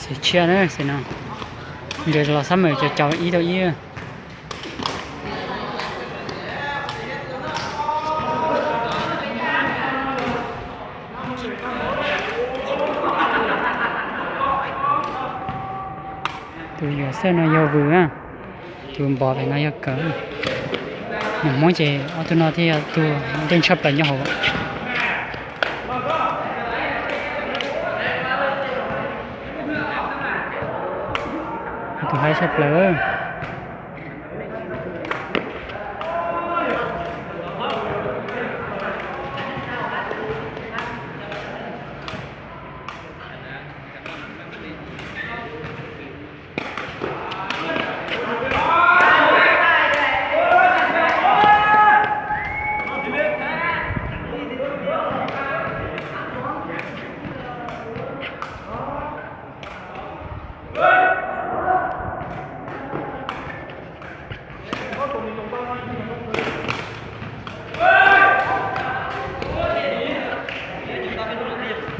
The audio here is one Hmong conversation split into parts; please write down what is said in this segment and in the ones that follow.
Ces tshiab na, xwm no nkawd los xab mem cov cau ib tau ib. Tus yuam xaj no yog Vws na, tus npov pem no yog Kawm. Nws Hmoob ces ob tug no thiaj yog tus ntej tshaj plaws nyob hauv. Tus haib tshaj plaws.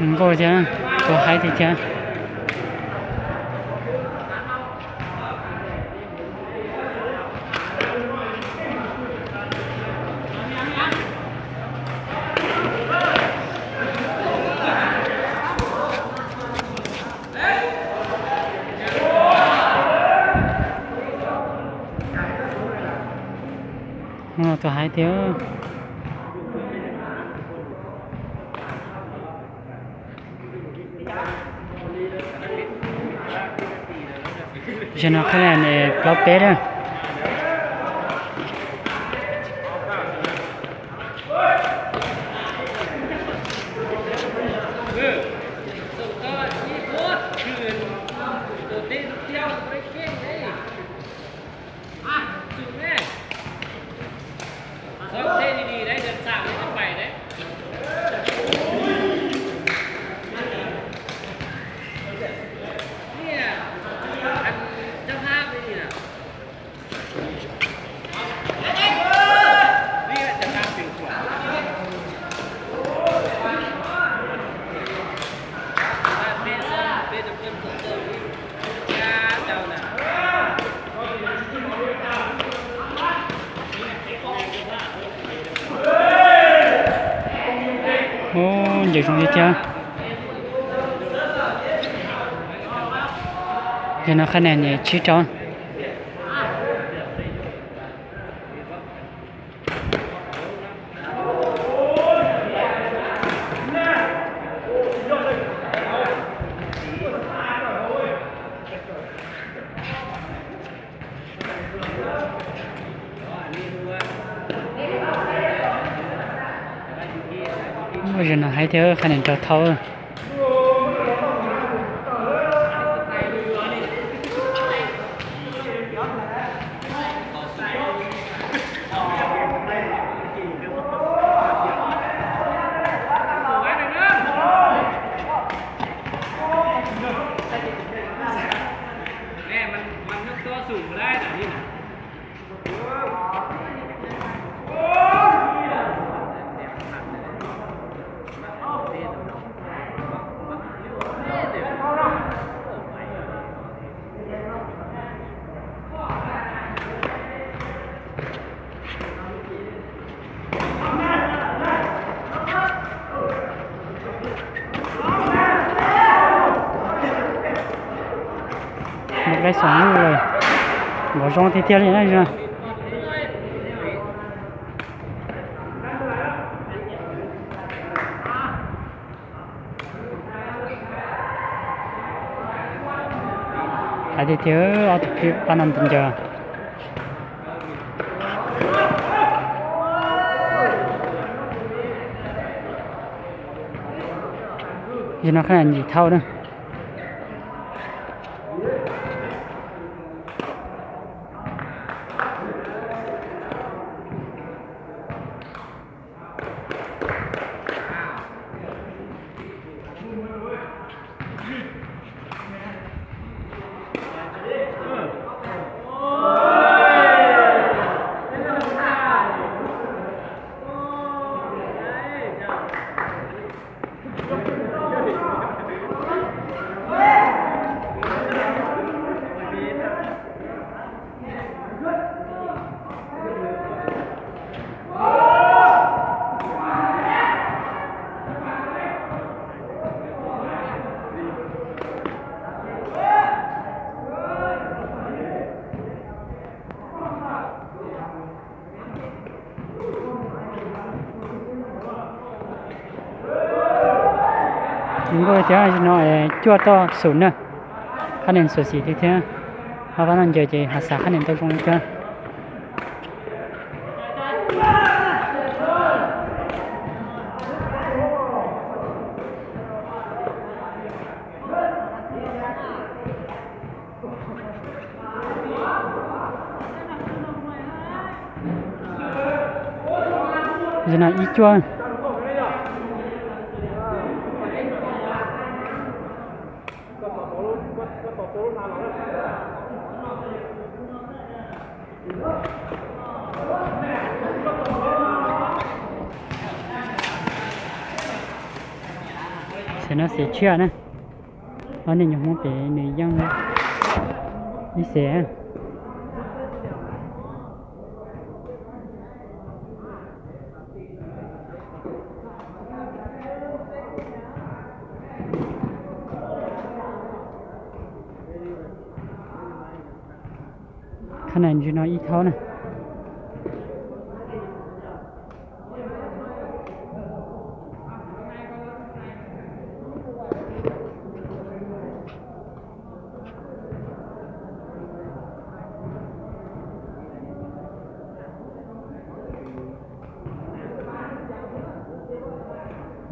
Nkauj thiab, tus haib tiag thiab. Tus haib tiag. Zaum no qhab nia plaub peb na. Ub, ncaws zoo tiag thiab. Yog no qhab nia tsib rau. Ua zaum no haib thiab, qhab nia nrog thauj. Mus lawm xyoo lawm, npov zoo tiag tiag li na. Hais tiag tiag, ob tug pab no ncaws. Yog no qhab nia yim thauj na. Zoo nkauj tiag, no cuaj toj xum na. Qhab nen xum xim tiag thiab. Ho pab no ncaws ces ho xav qhab nen tau zoo li thiab. Zaum no ib cuaj. Xeem no xeem tshiab na. Ob niag nyuag Hmoob pem nws yeej ib xeem. Qhab nen ntsis no ib thaub na.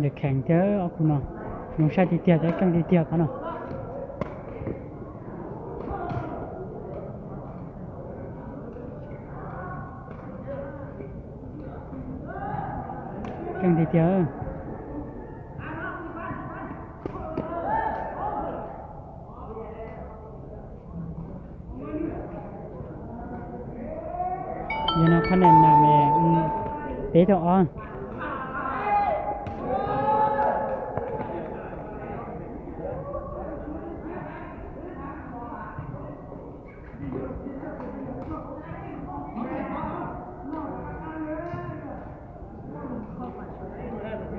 Yog kheev thiab ob khub no, zoo saib tiag tiag thiab keej tiag tiag qhov no. Keej tiag tiag. Yog no qhab nen na, peb tau ob.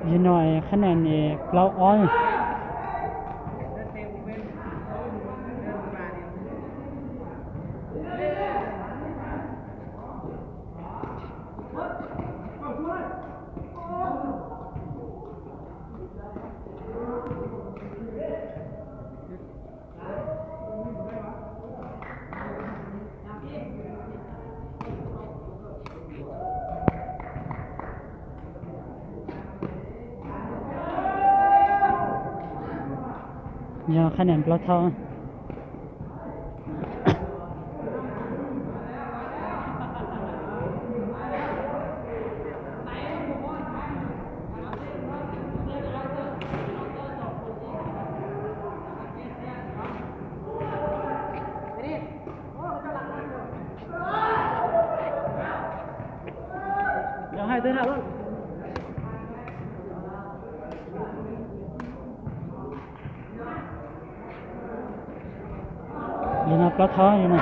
Zaum no qhab nen plaub ob. Yog qhab nen plaub thaub. Zaum no plaub thaub no.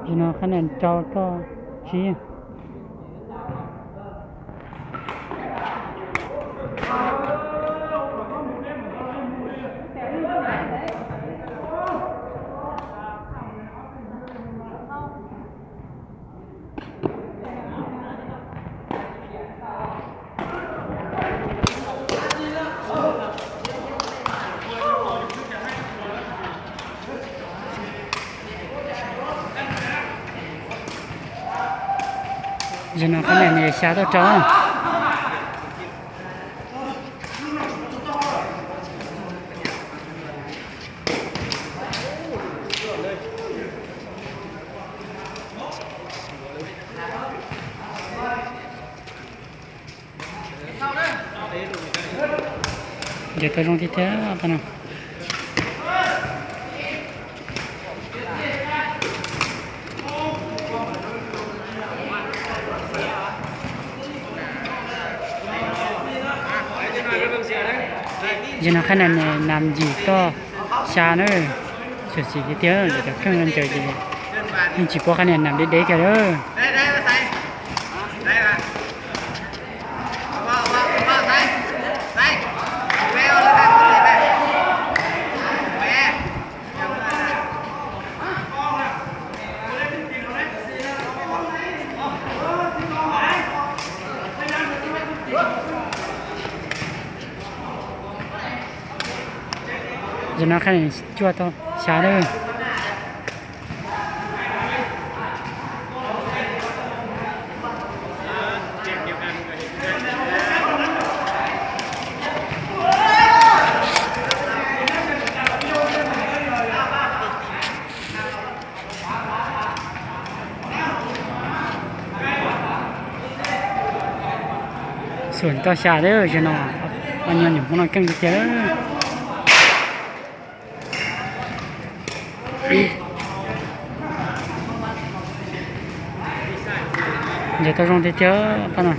Zaum no qhab nen rau toj tsib. Zaum no qhab nen xya toj rau. Ces tau zoo tiag thiab no. Zaum no qhab nam nam yim toj xya na, tshwm sim tiag tiag lawm, cov keej ncaws ces yeej tsis pub qhab nam nam deb deb kiag lawm. Zaum no qhab nam cuaj toj xya lawm. Xum toj xya lawm, zaum no ob nyuag nyuam Hmoob no keej tiag tiag. Ntses tau zoo tiag tiag pab no.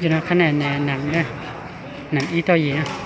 Zaum no qhab nam nam nam ib toj yim.